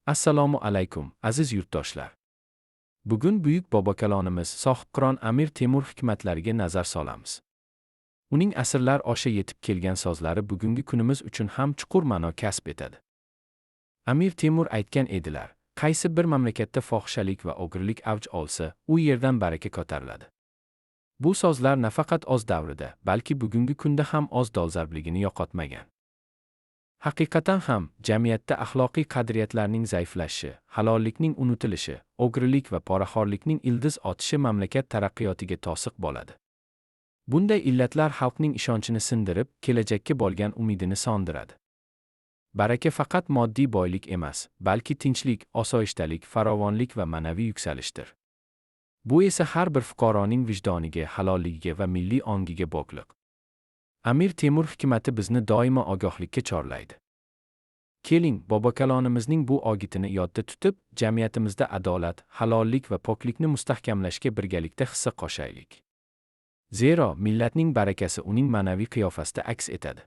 Assalomu alaykum, aziz yurtdoshlar. Bugun buyuk bobokalonimiz Sohibqiron Amir Temur hikmatlariga nazar solamiz. Uning asrlar osha yetib kelgan sozlari bugungi kunimiz uchun ham chuqur ma'no kasb etadi. Amir Temur aytgan edilar: qaysi bir mamlakatda fohishalik va o'g'rilik avj olsa, u yerdan baraka ko'tariladi. Bu sozlar nafaqat o'z davrida, balki bugungi kunda ham o'z dolzarbligini yo'qotmagan. Haqiqatan ham, jamiyatda axloqiy qadriyatlarning zaiflashishi, halollikning unutilishi, o'g'rilik va poraxo'rlikning ildiz otishi mamlakat taraqqiyotiga to'siq bo'ladi. Bunday illatlar xalqning ishonchini sindirib, kelajakka bo'lgan umidini sondiradi. Baraka faqat moddiy boylik emas, balki tinchlik, osoyishtalik, farovonlik va ma'naviy yuksalishdir. Bu esa har bir fuqaroning vijdoniga, halolligiga va milliy ongiga bog'liq. Amir Temur hikmati bizni doimo ogohlikka chorlaydi. Keling, bobokalonimizning bu og'itini yodda tutib, jamiyatimizda adolat, halollik va poklikni mustahkamlashga birgalikda hissa qo'shaylik. Zero, millatning barakasi uning ma'naviy qiyofasida aks etadi.